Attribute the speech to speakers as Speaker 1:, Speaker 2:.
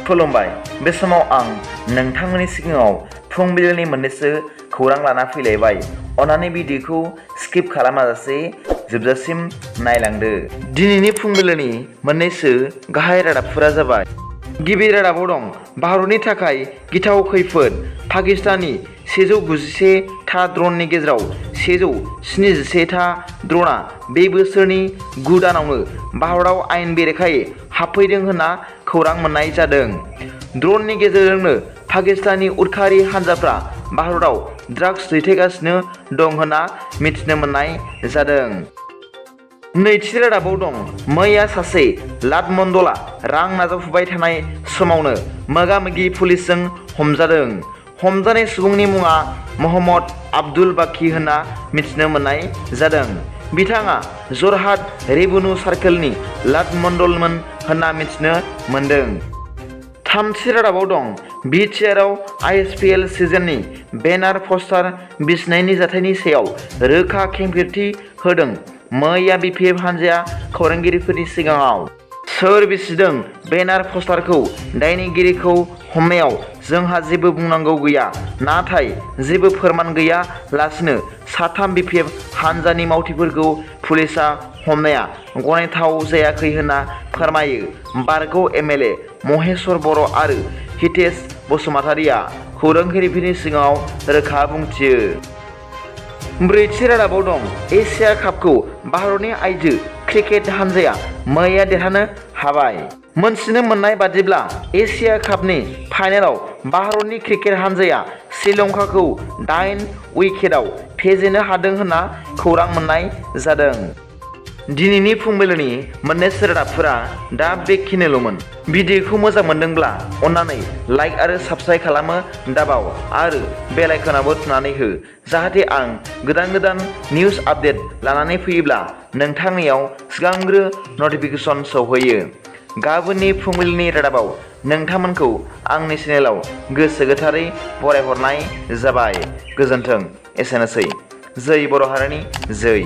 Speaker 1: खुलुमबाय। बे समाव आं नोंथांमोननि सिगाङाव फुंबिलिनि मोननैसो खौरां लाना फैलायबाय। अन्नानै भिडिअखौ स्किप खालामाजासे जोबजासिम नायलांदो। दिनैनि फुंबिलिनि मोननैसो गाहाय रादाबफोरा जाबाय। गिबि रादाबाव दं भारतनि थाखाय गिथाव खैफोद। पाकिस्ताननि 191 था ड्र'ननि गेजेराव 177 था ड्र'नआ बे बोसोरनि 9 दानावनो भारतआव आयेन बेरेखायै हाबफैदों होनना खौरां मोननाय जादों। ड्र'ननि गेजेरजोंनो पाकिस्ताननि उदखारि हानजाफ्रा भारतआव ड्राग्स दैथायगासिनो दं होनना मिथिनो मोननाय जादों। नैथि रादाबाव दं मैया सासे लाटमन्डला रां नाजावफुबाय थानाय समावनो मोगा-मोगि पुलिसजों हमजादों। हमजानाय सुबुंनि मुङा मोहम्मद आब्दुल बाकी होनना मिथिनो मोननाय जादों। बिथाङा जरहाट रेभिनिउ सार्केलनि लाटमन्डलमोन होनना मिथिनो मोनदों। थामथि रादाबाव दं बिटिआरआव आइएसपिएल सिजननि बेनार पस्टार बिसिनायनि जाथायनि सायाव रोखा खेंफोरथि होदों। मैया बिपिएफ हानजाया खौरांगिरिफोरनि सिगाङाव सोर बिसिदों बेनार पस्टारखौ दायनिगिरिखौ हमनायाव जोंहा जेबो बुंनांगौ गैया, नाथाय जेबो फोरमान गैया लासिनो साथाम बिपिएफ हानजानि मावथिफोरखौ पुलिसआ हमनाया गनायथाव जायाखै होनना फोरमायो। बारग' एमएलए महेश्वर बर' आरो हितेश बसुमतारीआ खौरांगिरिफोरनि सिगाङाव रोखा बुंथियो। ब्रैथि रादाबाव दं एशिया कापखौ भारतनि आइजो क्रिकेट हानजाया मैया देरहानो हाबाय। मोनथिनो मोननाय बादिब्ला एशिया कापनि फाइनालाव भारतनि क्रिकेट हानजाया श्रीलंकाखौ 8 उइकेटआव फेजेननो हादों होनना खौरां मोननाय जादों। दिनैनि फुंबिलिनि मोननैसो रादाबफोरा दा बेखिनिल'मोन। भिडिअखौ मोजां मोनदोंब्ला अन्नानै लाइक आरो साबस्क्राइब खालामनो दाबाव आरो बेल आइकनाबो थुनानै हो, जाहाथे आं गोदान निउज आपडेट लानानै फैयोब्ला नोंथांनियाव सिगांग्रो नटिफिकेसन सौहैयो। गाबोननि फुंबिलिनि रादाबाव नोंथांमोनखौ आंनि चेनेलाव गोसो गोथारै बरायहरनाय जाबाय। गोजोन्थों। एसेनोसै। जै बर' हारिनि जै।